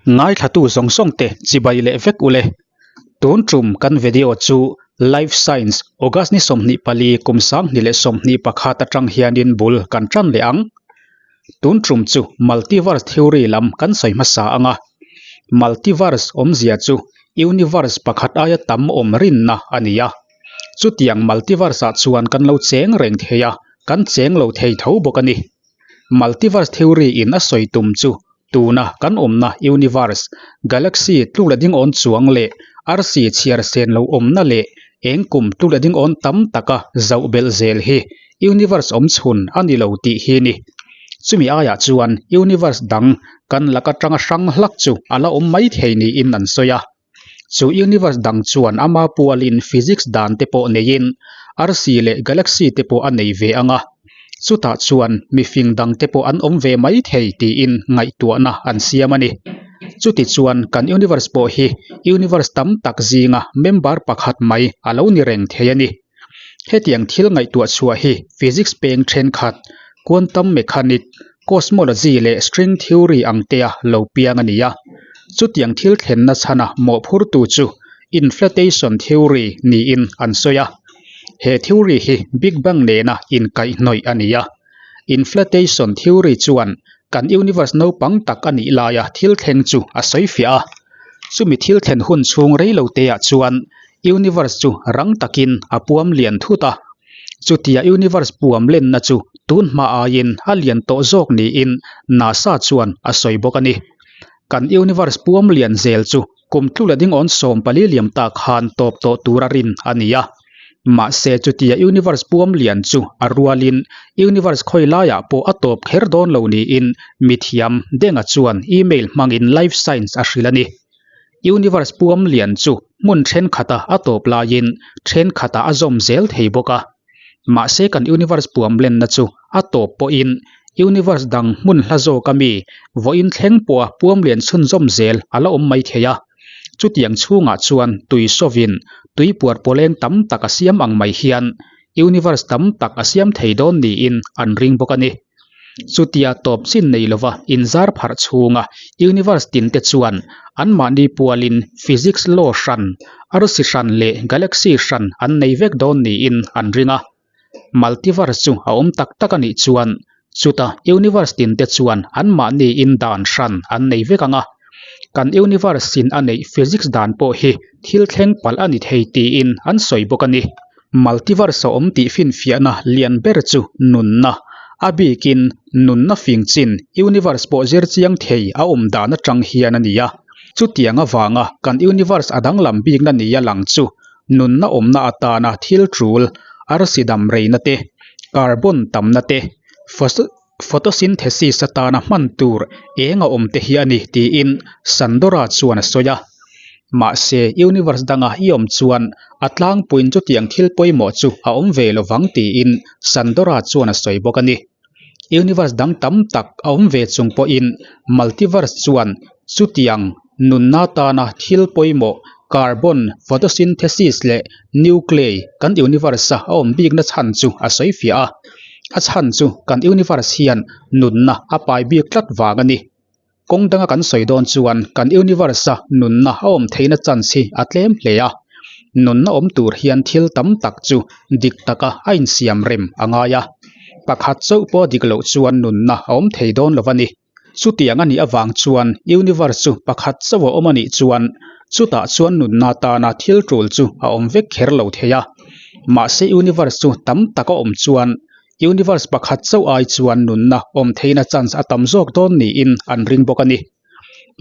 Ngaithlatu zawng zawng te chibai leh vek ule. Tun tum kan video chu Life Science August ni 24 kum 2021 atang hianin bul kan tan leh ang. Tun tum chu Multiverse theory lam kan sawi hmasa anga. Multiverse awmzia chu universe pakhat aia tam awm rinna a ni a. Chutiang multiverse ah chuan kan lo cheng reng thei a, kan cheng lo thei tho bawk a ni. Multiverse theory in a sawi tum chu tuna kan awmna universe, galaxy tluk leh ding awn chuang leh arsi chhiar sen lo awmna leh eng kum tluk leh ding awn tam taka zauh belh zel hi universe awm chhun a ni lo tih hi ni. Chumi aiah chuan universe dang kan lak atanga hrang hlak chu a la awm mai thei niin an sawi a. Chu universe dang chuan ama pualin physics dan te pawh neiin arsi leh galaxy te pawh a nei ve ang a, chutah chuan mifing dang te pawh an awm ve mai thei tiin ngaihtuahna an siam a ni. Chuti chuan kan universe pawh hi universe tam tak zinga member pakhat mai a lo ni reng thei a ni. Hetiang thil ngaihtuah chhuah hi physics peng thenkhat, quantum mechanic, cosmology leh string theory ang tea lo piang a ni a. Chutiang thil thlenna chhana mawhphurtu chu inflatation theory niin an sawi a. He theory hi Big Bang nena inkaihhnawih a ni a. Inflatation theory chuan kan universe naupang tak a nih laia thil thleng chu a sawi fiah a. Chumi thil thlen hun chhung reiloteah chuan Universe chu rang takin a puam lian thut a, chutia universe puam lenna chu tun hma aiin a lian tawh zawk niin NASA chuan a sawi bawk a ni. Kan universe puam lian zel chu kum tlula dingawn 14 liam ta khan tawp tawh tur a rin a ni a. Mahse chutia universe puam lian chu a rualin universe khawi laiah pawh a tawp kher dawn lo niin mithiam Denga chuan email hmangin Life Science a hrilh a ni. Universe puam lian chu hmun thenkhatah a tawp laiin thenkhatah a zawm zel thei bawk a. Mahse kan universe puam lenna chu a tawp pawhin universe dang hmun hla zawk ami vawiin thleng pawha puam lian chhunzawm zel a la awm mai thei a. Chutiang chhungah chuan tui sawvin tui puar pawleng tam tak a siam ang mai hian universe tam tak a siam thei dawn niin an ring bawk a ni. Chutia tawp chin nei lova inzar pharh chhunga universe tin te chuan anmahni pualin physics law hran, arsi hran leh galaxy hran an nei vek dawn niin an ring a. Multiverse chu a awm tak tak a nih chuan chuta universe tin te chuan anmahni in dan hran an nei vek ang a. Kan universe in a neih physics dan pawh hi thil thleng palh a ni thei tiin an sawi bawk a ni. Multiverse a awm tih finfiahna lian ber chu nunna, a bikin nunna fing chin universe pawh zir chiang thei a awm dan atang hian a ni a. Chutiang avanga kan universe a danglam bikna nia lang chu nunna awmna atana thil tul, arsi dam reina te, carbon tamna te, photosynthesis atana hman tur eng a awm te hi a ni tiin Sandora chuan a sawi a. Mahse, universe danga i awm chuan a tlangpuiin chutiang thil pawimawh chu a awm ve lo vang tiin Sandora chuan a sawi bawk a ni. Universe dang tam tak a awm ve chung pawhin multiverse chuan chutiang nunna atana thil pawimawh carbon, photosynthesis leh nuclei kan universe-a a awm bikna chhan chu a sawi fiah a. A chhan chu kan universe hian nunna a pai bik tlat vang a ni. Kawng danga kan sawi dawn chuan kan universe-a nunna a awm theihna chance hi a tlem hle a. Nunna awm tur hian thil tam tak chu dik taka a insiam rem a ngai a. Pakhat chauh pawh dik loh chuan nunna a awm thei dawn lo a ni. Chutiang a nih avang chuan universe chu pakhat chauh a awm a nih chuan chutah chuan nunna tana thil tul chu a awm vek kher lo thei a. Mahse universe chu tam tak a awm chuan universe pakhat chauh ai chuan nunna awm theihna chance a tam zawk dawn niin an ring bawk a ni.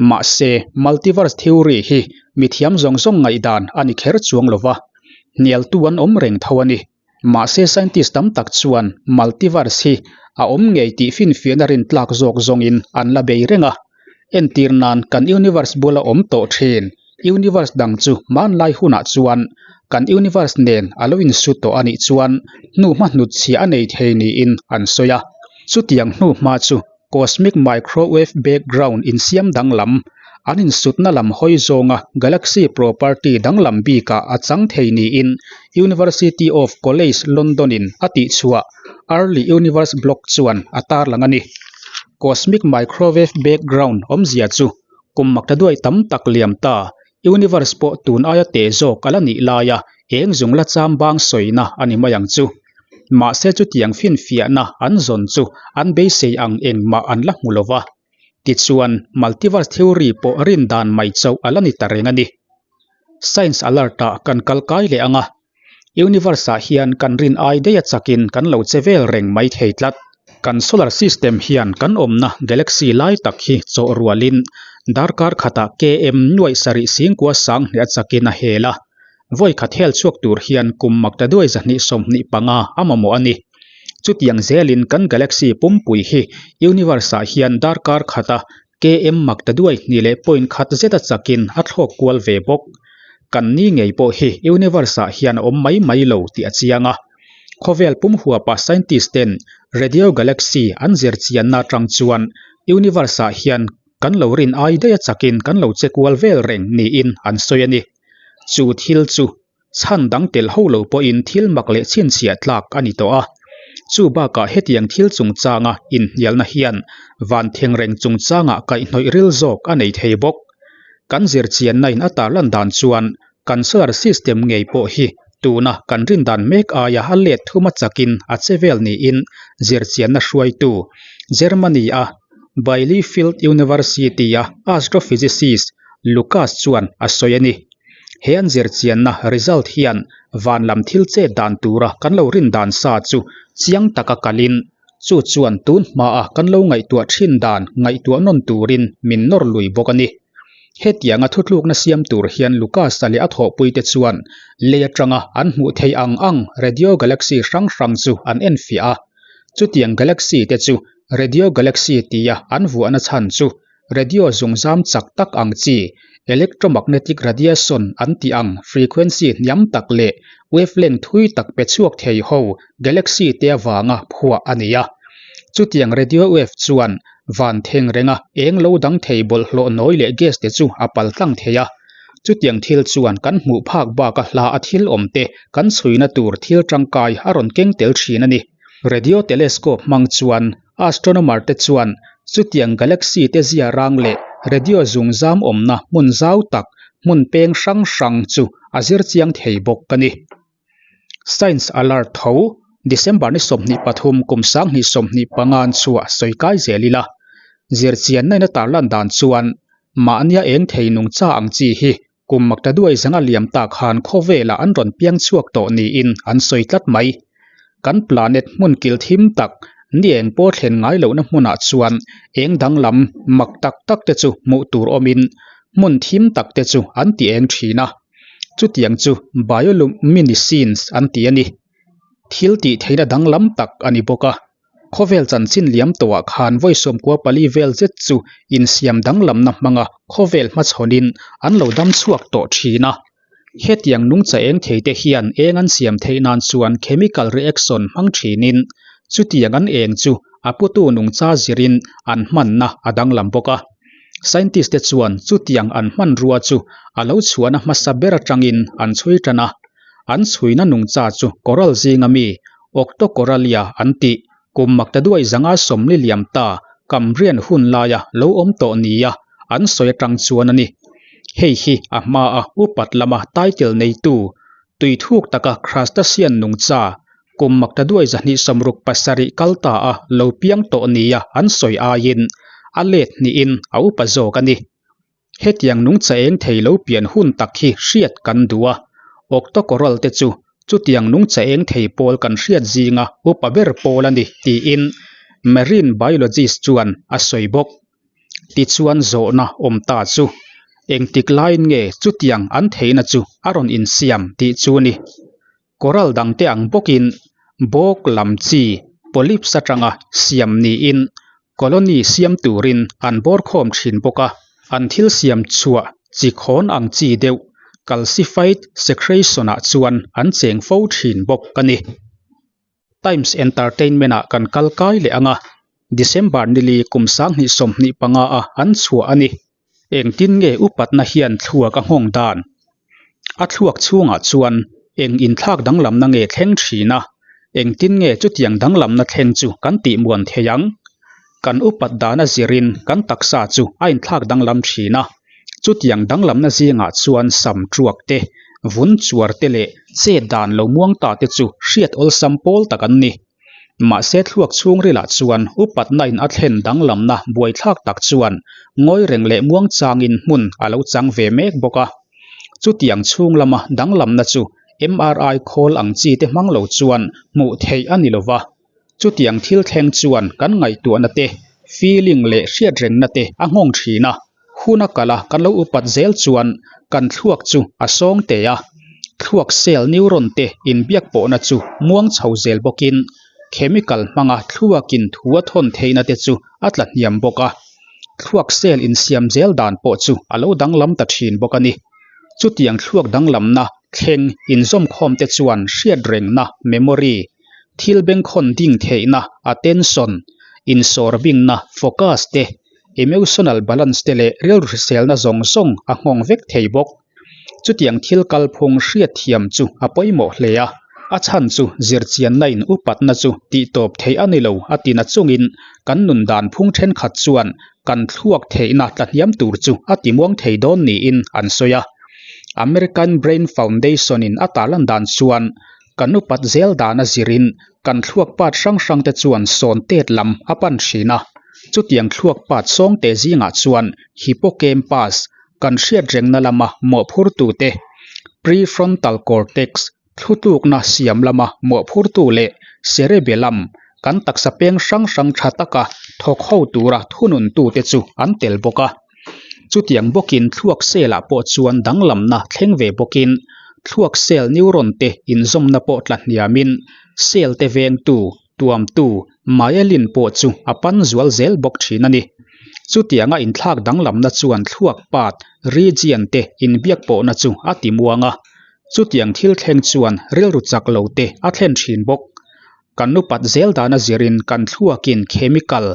Mahse multiverse theory hi mithiam zawng zawng ngaihdan a ni kher chuang lova, hnialtu an awm reng tho a ni. Mahse scientist tam tak chuan multiverse hi a awm ngei tih finfiahna rintlak zawk zawngin an la bei reng a. Entir nan kan universe bula awm tawh thin universe dang chu hmanlai hunah chuan kan universe nen a lo insu tawh a nih chuan hnuhma hnutchhiah a nei thei niin an sawi a. Chutiang hnuhma chu Cosmic microwave background insiam danglam, an insutna lam hawi zawnga galaxy property danglam bikah a chang thei niin University of College London-in a tihchhuah Early Universe blog chuan a tarlang a ni. Cosmic microwave background awmzia chu. Kum makta duai tam tak liam ta, universe pawh tun aia teh zawk a la nih laia eng zung la cham bang sawina a ni mai ang chu. Mahse chutiang finfiahna an zawn chu an beisei ang engmah an la hmu lo va. Tichuan, multiverse theory pawh rin dan mai chauh a la ni ta reng a ni. Science alert-ah kan kal kai leh ang a, Universe-ah hian kan rin ai daih a chakin kan lo che vel reng mai thei tlat. Kan solar system hian kan awmna galaxy lai tak hi chawh rualin darkar khatah KM nuaih sarih singkua sang hnih a chakin a hel a. Vawi khat hel chhuak tur hian kum makta duai 225 a mamawh a ni. Chutiang zelin kan galaxy pumpui hi universe-ah hian darkar khata KM makta duai hnih leh point khat zeta chakin a thlawk kual ve bawk. Kan ni ngei pawh hi universe-ah hian a awm mai mai lo tih a chiang a. Khawvel pum huapa scientist ten radio galaxy an zir chianna atang chuan universe-ah hian kan lo rin ai daih a chakin kan lo che kual vel reng niin an sawi a ni. Chu thil chu chhan dang tel ho lo pawhin thil mak leh chhinchhiah tlak a ni tawh a. Chu bakah hetiang thil chungchanga inhnialna hian van thengreng chungchangah kaihhnawih ril zawk a nei thei bawk. Kan zirchianna in a tarlan dan chuan kan solar system ngei pawh hi tuna kan rin dan mek aia a let thum a chakin a che vel niin zirchianna hruaitu Germany-a Bielefeld University-a astrophysicist Lukas chuan a sawi a ni. He an zirchianna result hian van lam thil chet dan tura kan lo rin dan sa chu chiang taka kalin chu chuan tun hmaa kan lo ngaihtuah thin dan ngaihtuah nawn turin min nawr lui bawk a ni. Hetianga thutlukna siam tur hian Lucas-a leh a thawhpuite chuan lei atanga an hmuh theih ang ang radio galaxy hrang hrang chu an enfiah a. Chutiang galaxy te chu radio galaxy tia an vuahna chhan chu Radio zungzam chak tak ang chi, electromagnetic radiation an tih ang frequency hniam tak leh wavelength thui tak pe chhuak thei ho galaxy te avanga phuah a ni a. Chutiang radio wave chuan van theng renga eng lo dang thei bawlhhlawh nawi leh gas te chu a pal tlang thei a. Chutiang thil chuan kan hmuh phak baka hla a thil awm te kan chhuina tur thil tangkai a rawn keng tel thin a ni. Radio telescope hmang chuan Astronomer te chuan chutiang galaxy te zia rang leh radio zungzam awmna hmun zau tak, hmun peng hrang hrang chu a zir chiang thei bawk a ni. Science Alert tho, December ni 23 kum 2025 an chhuah sawi kai zel ila. Zirchianna in a tarlan dan chuan mahnia eng thei nungcha ang chi hi Kum makta duai zanga liam tak khan khawvelah an rawn piang chhuak tawh niin an sawi tlat mai. Kan planet hmun kil thim tak, ni eng pawh thlen ngai lohna hmunah chuan eng danglam mak tak tak te chu hmuh tur awmin hmun thim tak te chu an ti eng thin a. Chutiang chu bioluminescence an ti a ni. Thil tih theihna danglam tak a ni bawk a. Khawvel chanchin liam tawhah khan vawi 14 vel zet chu insiam danglamna hmanga khawvel hmachhawnin an lo dam chhuak tawh thin a. Hetiang nungcha eng theite hian eng an siam theih nan chuan chemical reaction hmang thinin chutiang an eng chu a putu nungcha zirin an hmanna a danglam bawk a. Scientist te chuan chutiang an hmanrua chu a lo chhuahna hmasa ber atangin an chhui tan a. An chhuina nungcha chu coral zinga mi Octocorallia an tih, kum makta duai zanga sawmli liam ta Cambrian hun laia lo awm tawh nia an sawi atang chuan a ni. Hei hi a hmaa upat lama title neitu, tui thuk taka crustacean nungcha, kum makta duai 267 kal ta a lo piang tawh nia an sawi aiin a let hnihin a upa zawk a ni. Hetiang nungcha eng thei lo pian hun tak hi hriat kan duh a, Octocoral te chu chutiang nungcha eng thei pawl kan hriat zinga upa ber pawl a ni tiin marine biologist chuan a sawi bawk. Tichuan zawhna awm ta chu engtik laiin nge chutiang an theihna chu a rawn insiam tih chu a ni. Coral dangte ang bawkin bawk lam chi polyps atanga siam niin colony siam turin an bawr khawm thin bawk a, an thil siam chhuah chi khawn ang chi deuh calcified secretion ah chuan an cheng fo thin bawk a ni. Times Entertainment ah kan kal kai leh ang a, December nili kum 2025 a an chhuah a ni. Engtin nge upatna hian thluak a nghawng dan? A thluak chhungah chuan eng inthlak danglamna nge thleng thin a? Engtin nge chutiang danglamna thleng chu kan tih muan thei ang? Kan upat dana zirin kan taksa chu a inthlak danglam thin a, chutiang danglamna zingah chuan sam tuak te, vun chuar te leh chet dan lo muang ta te chu hriat awlsam pawl tak an ni. Mahse thluak chhungrilah chuan upatna in a thlen danglamna buaithlak tak chuan ngawi reng leh muang changin hmun a lo chang ve mek bawk a. Chutiang chhung lama danglamna chu MRI khawl ang chi te hmang lo chuan hmuh theih a ni lova. Chutiang thil thleng chuan kan ngaihtuahna te, feeling leh hriatrengna te a nghawng thin a. Hun a kal a kan lo upat zel chuan kan thluak chu a sawng te a. Thluak cell neuron te inbiak pawhna chu muang chho zel bawkin chemical hmanga thluakin thu a thawn theihna te chu a tla hniam bawk a. Thluak cell insiam zel dan pawh chu a lo danglam ta thin bawk a ni. Chutiang thluak danglamna thleng inzawmkhawm te chuan hriatrengna, memory, thil bengkhawn ding theihna, attention, insawr bingna, focus, te, emotional balance te leh rilru hriselna zawng zawng a nghawng vek thei bawk. Chutiang thil kalphung hriatthiam chu a pawimawh hle a, a chhan chu zirchianna in upatna chu tihtawp theih a ni lo a ti na chungin kan nun dan phung thenkhat chuan kan thluak theihna tlahniam tur chu a timuang thei dawn niin an sawi a. American Brain Foundation in a tarlan dan chuan Kan upat zel dan a zirin kan thluak pat hrang hrang te chuan sawn tet lam a pan thin a. Chutiang thluak pat sawngte zingah chuan hippocampus, kan hriat rengna lama mawhphurtu te, prefrontal cortex, thlutlukna siam lama mawhphurtu leh cerebellum, kan taksa peng hrang hrang tha taka thawk ho tura thununtu te chu an tel bawk a. Chutiang bawkin thluak cell ah pawh chuan danglamna thleng ve bawkin thluak cell neuron te inzawmna pawh tla hniamin cell te vengtu, tuamtu, myelin pawh chu a pan zual zel bawk thin a ni. Chutianga inthlak danglamna chuan thluak pat, region, te inbiak pawhna chu a ti muang a. Chutiang thil thleng chuan rilru chak lo te a thlen thin bawk. Kan upat zel dana zirin kan thluakin chemical,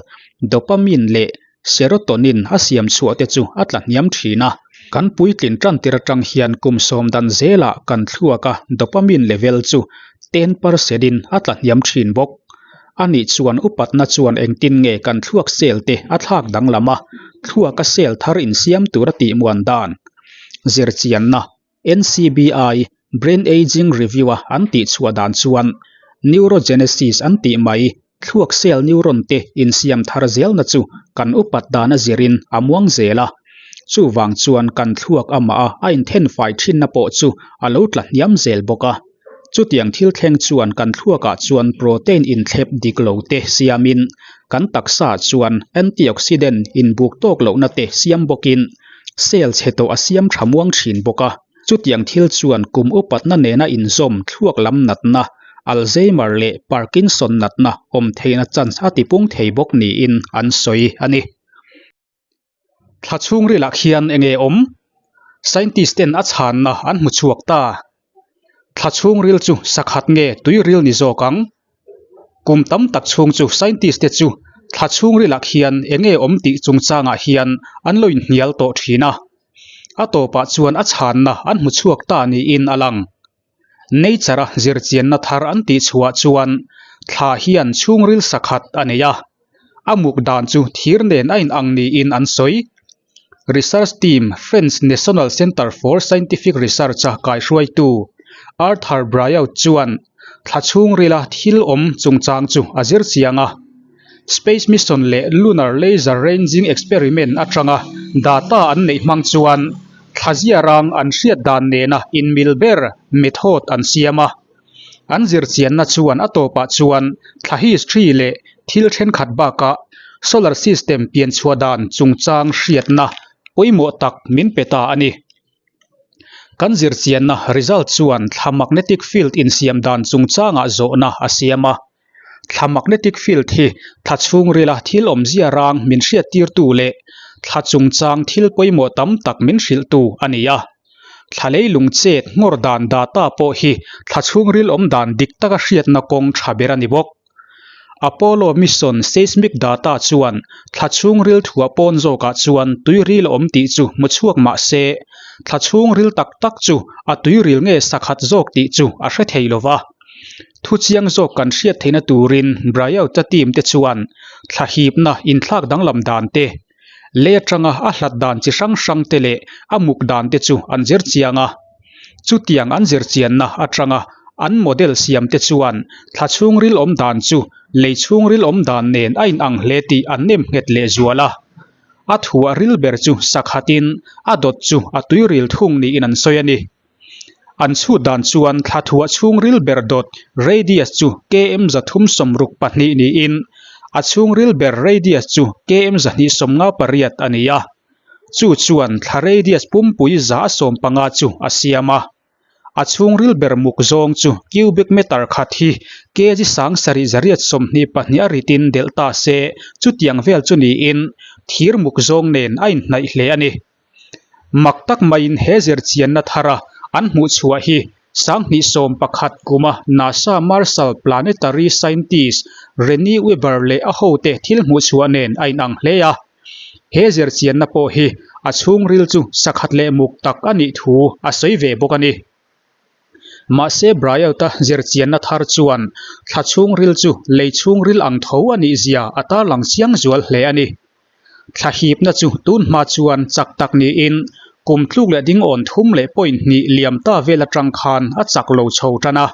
dopamine leh serotonin a siam chhuah te chu a tla hniam thin a. Kan puitlin tan tir atang hian kum sawm dan zelah kan thluaka dopamine level chu 10% in a tla hniam thin bawk. Anih chuan upatna chuan engtin nge kan thluak cell te a thlak danglam a, thluaka cell thar insiam tur a tihmuan dan zirchianna NCBI Brain Aging Review-a an tihchhuah dan chuan neurogenesis an tih mai thluak cell neuron te insiam thar zelna chu kan upat dan a zirin a muang zel a. Chuvang chuan kan thluak amah a a inthenfai thinna pawh chu a lo tla hniam zel bawk a. Chutiang thil thleng chuan kan thluakah chuan protein inthlep dik lo te siamin kan taksa chuan antioxidant inbuk tawk lohna te siam bawkin Cell chhe tawh a siam tha muang thin bawk a, chutiang thil chuan kum upatna nena inzawm thluak lam natna, Alzheimer leh Parkinson natna awm theihna chance a tipung thei bawk niin an sawi a ni. Thla chhungrilah khian enge awm? Scientist ten a chhanna an hmu chhuak ta. Thla chhungril chu sakhat nge tuiril ni zawk ang? Kum tam tak chhung chu scientist te chu thla chhungrilah khian enge awm tih chungchangah hian an lo inhnial tawh thin a. A tawpah chuan a chhanna an hmu chhuak ta niin a lang. Nature-a zirchianna thar an tih chhuah chuan thla hian chhungril sakhat a nei a, a muk dan chu thir nen a inang niin an sawi. Research team French National Centre for Scientific Research-a kaihruaitu Arthur Briaud chuan thla chhungrila thil awm chungchang chu a zir chiang a. Space mission leh Lunar Laser Ranging Experiment atanga data an neih hmang chuan thla ziarang an hriat dan nena inmil ber method an siam a. An zirchianna chuan a tawpah chuan thla history leh thil thenkhat bakah solar system pianchhuah dan chungchang hriatna pawimawh tak min pe ta a ni. Kan zirchianna result chuan thla magnetic field insiam dan chungchangah zawhna a siam a. Thla magnetic field hi thla chhungrila thil awmzia rang min hriattirtu leh thla chungchang thil pawimawh tam tak min hrilhtu a ni a. Thla leilung chet ngawr dan data pawh hi thla chhungril awm dan dik taka hriatna kawng tha ber a ni bawk. Apollo mission seismic data chuan thla chhungril thuah pawn zawkah chuan tuiril a awm tih chu hmu chhuak mah se, thla chhungril tak tak chu a tuiril nge sakhat zawk tih chu a hre thei lo va. Thu chiang zawk kan hriat theihna turin Briaut-a team te chuan thlahipna inthlak danglam dan te, lei atanga a hlat dan chi hrang hrang te leh a muk dan te chu an zir chiang a. Chutiang an zir chianna atanga an model siam te chuan thla chhungril awm dan chu lei chhungril awm dan nen a inang hle tih an nem nghet leh zual a. A thuah ril ber chu sakhatin a dawt chu a tuiril thung niin an sawi a ni. An chhut dan chuan thla thuah chhungril ber dawt radius chu km 362 niin a chhungril ber radius chu km 258 a ni a. Chu chuan thla radius pumpui 150 chu a siam a. A chhungril ber muk zawng chu cubic meter khat hi kg 7822 a ritin delh ta se chutiang vel chu niin thir muk zawng nen a inhnaih hle a ni. Mak tak maiin he zirchianna thara an hmuh chhuah hi 2011 kuma NASA Marshall Planetary Scientist Renee Weber leh a hote thil hmuh chhuah nen a inang hle a. He zirchianna pawh hi a chhungril chu sakhat leh muk tak a nih thu a sawi ve bawk a ni. Mahse Briaut-a zirchianna thar chuan thla chhungril chu lei chhungril ang tho a nih zia a tarlang chiang zual hle a ni. Thlahipna chu tun hma chuan chak tak niin kum tluk leh ding awn thum leh point hnih liam ta vel atang khan a chak lo chho tan a.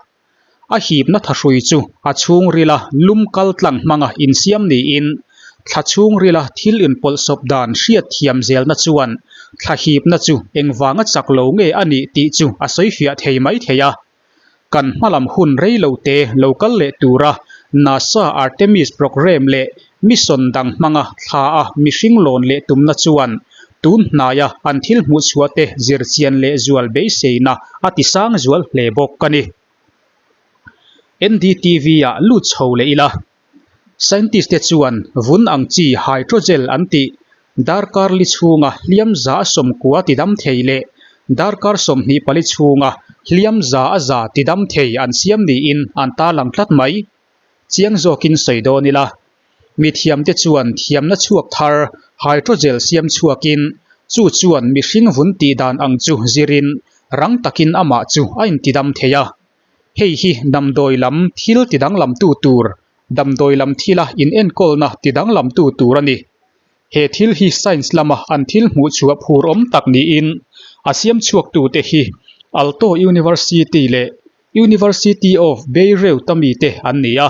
A hipna thahrui chu a chhungrila lum kal tlang hmanga insiam niin thla chhungrila thil inpawlhsawp dan hriat thiam zelna chuan thlahipna chu engvanga chak lo nge a nih tih chu a sawifiah thei mai thei a. Kan hmalam hun rei lo te lo kal leh tura NASA Artemis Program leh mission dang hmanga thla a mihring lawn leh tumna chuan tun hnaia an thil hmuh chhuah te zirchian leh zual beiseina a ti sang zual hle bawk a ni. NDTV ah lut chho leh ila. Scientist te chuan vun ang chi hydrogel an tih darkar li chhunga hliam za a sawmkua ti dam thei leh darkar 24 chhunga hliam za a za ti dam thei an siam niin an tarlang tlat mai. Chiang zawkin sawi dawn ila. Mithiamte chuan thiamna chhuak thar hydrogel siam chhuakin chu chuan mihring vun tih dan ang chu zirin rang takin amah chu a intidam thei a. Hei hi damdawi lam thil tidanglamtu tur, damdawi lam thila inenkawlna tidanglamtu tur a ni. He thil hi science lama an thil hmuh chhuah phur awm tak niin a siam chhuaktute hi Aalto University leh University of Bayreuth a mite an ni a.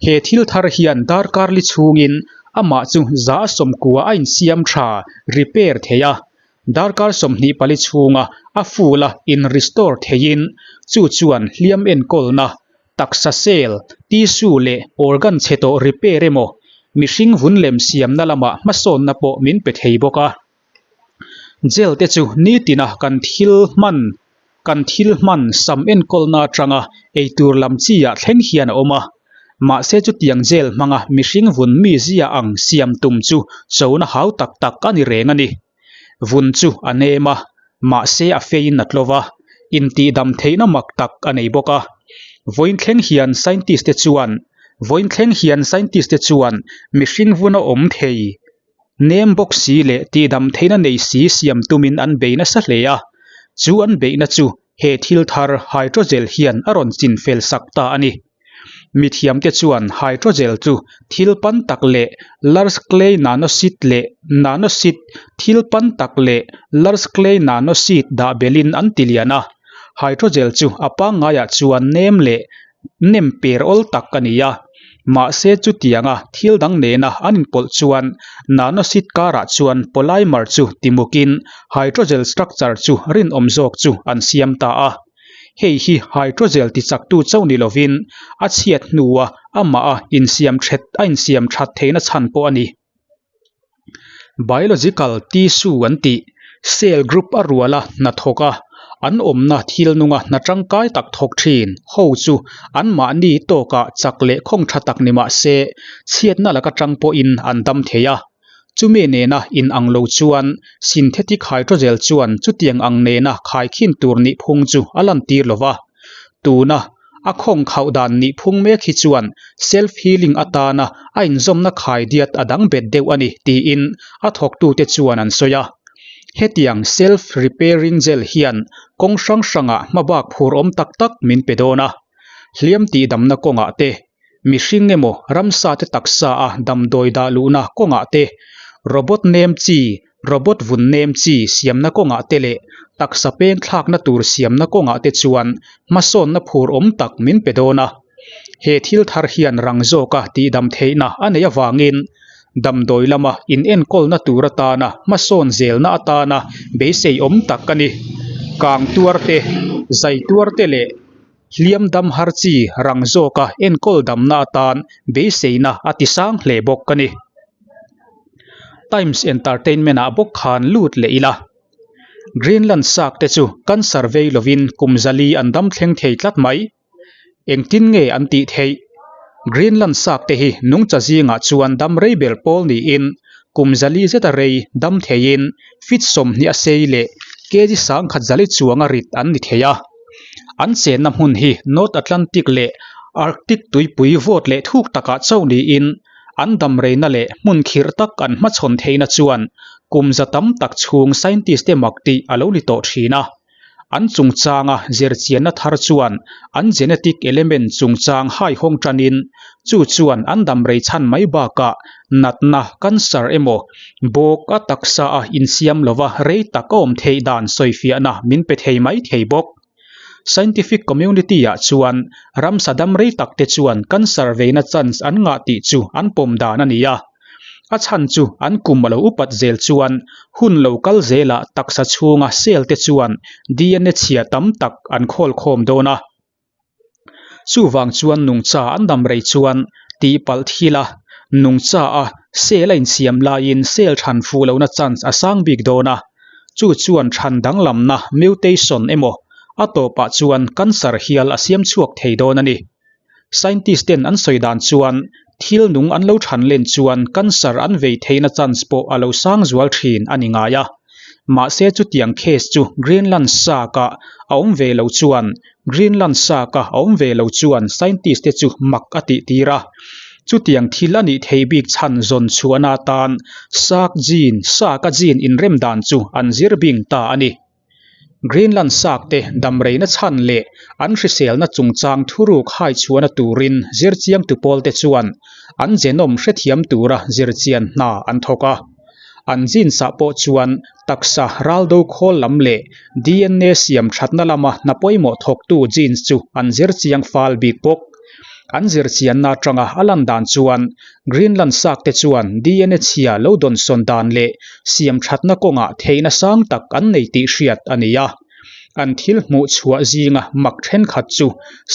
He thil thar hian darkar li chhungin amah chu 190 a insiam tha, repair, thei a. Darkar 24 chhunga a full a in restore theiin chu chuan hliam enkawlna, taksa cell, tissue leh organ chhe tawh repair emaw, mihring vun lem siamna lamah hmasawnna pawh min pe thei bawk a. Gel te chu nitina kan thil hman kan thil hman sam enkawlna atanga eitur lam chi ah thleng hian a awm a. Mahse chutiang gel hmanga mihring vun mi zia ang siam tum chu chona hau tak tak a ni reng a ni. Vun chu a nem a, mahse a feiin a tlo va, intihdam theihna mak tak a nei bawk a. Vawiin thleng hian scientist te chuan Vawiin thleng hian scientist te chuan mihring vuna awm thei nem bawk si leh tihdam theihna nei si siam tumin an bei nasa hle a. Chu an beihna chu he thil thar hydrogel hian a rawn chin fel sak ta a ni. Mithiamte chuan hydrogel chu thil pan tak leh large clay nanosheet leh nanosheet thil pan tak leh large clay nanosheet dah belhin an ti lian a. Hydrogel chu a pangngaiah chuan nem leh nem per awl tak a ni a. Mahse chutianga thil dang nena an inpawlh chuan nanosheet karah chuan polymer chu timukin hydrogel structure chu rinawm zawk chu an siam ta a. Hei hi hydrogel tichaktu chauh ni lovin a chhiat hnua amah a insiam that a insiam that theihna chhan pawh a ni. Biological tissue an tih cell group a ruala hna thawk a, an awmna thil nunga hna tangkai tak thawk thin ho chu anmahni tawkah chak leh khawng tha tak ni mah se chhiatna laka tang pawhin an dam thei a. Chumi nena in ang lo chuan synthetic hydrogel chuan chutiang ang nena khaikhin tur nih phung chu a lantir lo va. Tuna a khawng khauh dan nih phung mek hi chuan self healing atana a inzawmna khai diat a dang bet deuh a ni tiin a thawktute chuan an sawi a. Hetiang self repairing gel hian kawng hrang hrangah hmabak phur awm tak tak min pe dawn a. Hliam tihdamna kawngah te, mihring emaw ramsa te taksa a damdawi dah luhna kawngah te, robot nem chi, robot vun nem chi siamna kawngah te leh taksa peng thlakna tur siamna kawngah te chuan hmasawnna phur awm tak min pe dawn a. He thil thar hian rang zawka tihdam theihna a neih avangin damdawi lama inenkawlna tur atana hmasawn zelna atana beisei awm tak a ni. Kang tuar te, zai tuar te leh hliam dam har chi rang zawka enkawl damna atan beiseina a ti sang hle bawk a ni. Times Entertainment ah bawk khan lut leh ila. Greenland sak te chu cancer vei lovin kum zali an dam thleng thei tlat mai. Engtin nge an tih theih? Greenland sak te hi nungcha zingah chuan dam rei ber pawl niin kum zali zeta rei dam theiin feet 20 a sei leh kg 10,000 zali chuanga rit an ni thei a. An chenna hmun hi North Atlantic leh Arctic tuipui vawt leh thuk takah chauh niin an dam reina leh hmun khirh tak an hmachhawn theihna chuan kum za tam tak chhung scientist te mak tih a lo ni tawh thin a. An chungchanga zirchianna thar chuan an genetic element chungchang haihawng tanin chu chuan an damrei chhan mai bakah natna, cancer emaw bawk a taksa a insiam lova rei tak a awm theih dan sawifiahna min pe thei mai thei bawk. Scientific community ah chuan ramsa damrei tak te chuan cancer veina chance an ngah tih chu an pawm dan a ni a. A chhan chu an kum a lo upat zel chuan hun lo kal zelah taksa chhunga cell te chuan DNA chhia tam tak an khawl khawm dawn a. Chuvang chuan nungcha an dam rei chuan tihpalh thil a, nungcha a cell a insiam laiin cell than fuh lohna chance a sang bik dawn a. Chu chuan than danglamna mutation emaw a tawpah chuan cancer hial a siam chhuak thei dawn a ni. Scientist ten an sawi dan chuan thil nung an lo than len chuan cancer an vei theihna chance pawh a lo sang zual thin a ni ngai a. Mahse chutiang case chu Greenland shark ah a awm ve lo chuan Greenland shark a awm ve lo chuan scientist te chu mak a tih tir a. Chutiang thil a nih theih bik chhan zawn chhuahna atan shark gene shark a gene inrem dan chu an zir bing ta a ni. Greenland sak te damreina chhan leh an hriselna chungchang thuruk hai chhuahna turin zirchiangtu pawlte chuan an genome hrethiam tura zirchian hna an thawk a. An genes ah pawh chuan taksa raldo khawl lam leh DNA siam thatna lama hna pawimawh thawktu genes chu an zirchiang fal bik bawk. An zirchianna atanga a lan dan chuan Greenland sak te chuan DNA chhia lo dawnsawn dan leh siam thatna kawngah theihna sang tak an nei tih hriat a ni a. An thil hmuh chhuah zinga mak thenkhat chu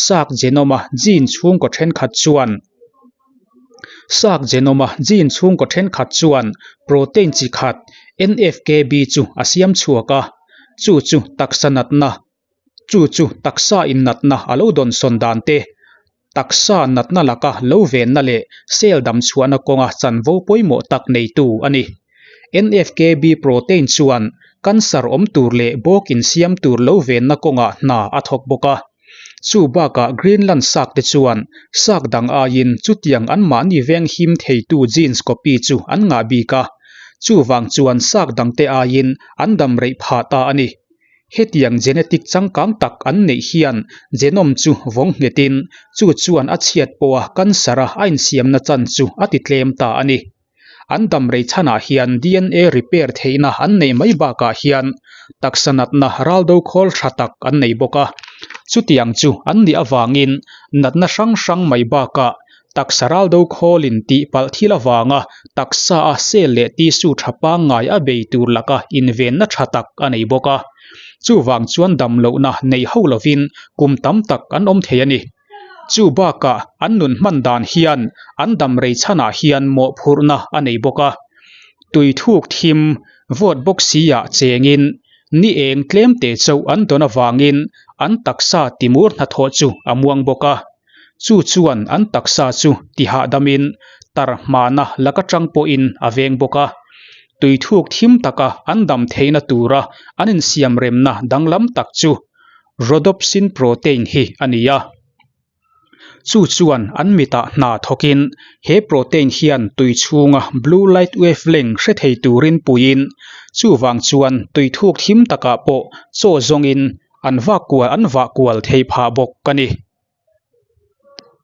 sak genome-a gene chhungkaw thenkhat chuan Sak genome-a gene chhungkaw thenkhat chuan protein chi khat NFKB chu a siam chhuak a, chu chu taksa natna Chu chu taksa innatna a lo dawnsawn dan te, taksa natna laka lo venna leh cell dam chhuahna kawnga chanvo pawimawh tak neitu a ni. NFKB protein chuan cancer awm tur leh bawk insiam tur lo venna kawngah hna a thawk bawk a. Chu bakah Greenland sak te chuan sak dang aiin chutiang anmahni veng him theitu genes copy chu an ngah bik a. Chuvang chuan sak dangte aiin an dam reih phah ta a ni. Hetiang genetic changkang tak an neih hian genome chu vawng nghetin chu chuan a chhiat pawha cancer-a a insiamna chan chu a ti tlem ta a ni. An damrei chhanah hian DNA repair theihna an neih mai bakah hian taksa natna raldo khawl tha tak an nei bawk a. Chutiang chu an nih avangin natna hrang hrang mai bakah Taksa raldo khawlin tihpalh thil avanga taksa a cell leh tissue tha pangngai a bei tur laka invenna tha tak a nei bawk a. Chuvang chuan damlohna nei ho lovin kum tam tak an awm thei a ni. Chu bakah an nun hman dan hian an damrei chhanah hian mawhphurhna a nei bawk a. Tui thuk thim vawt bawk si ah chengin ni eng tlem te chauh an dawn avangin an taksa timur hnathawh chu a muang bawk a. Chu chuan an taksa chu tihahdamin tar hmana laka tang pawhin a veng bawk a. Tui thuk thim taka an dam theihna tura an insiam remna danglam tak chu rhodopsin protein hi a ni a. Chu chuan an mitah hna thawkin he protein hian tui chhunga blue light wavelength hre thei turin puiin chuvang chuan tui thuk thim takah pawh chaw zawngin an vak kual an vah kual thei phah bawk a ni.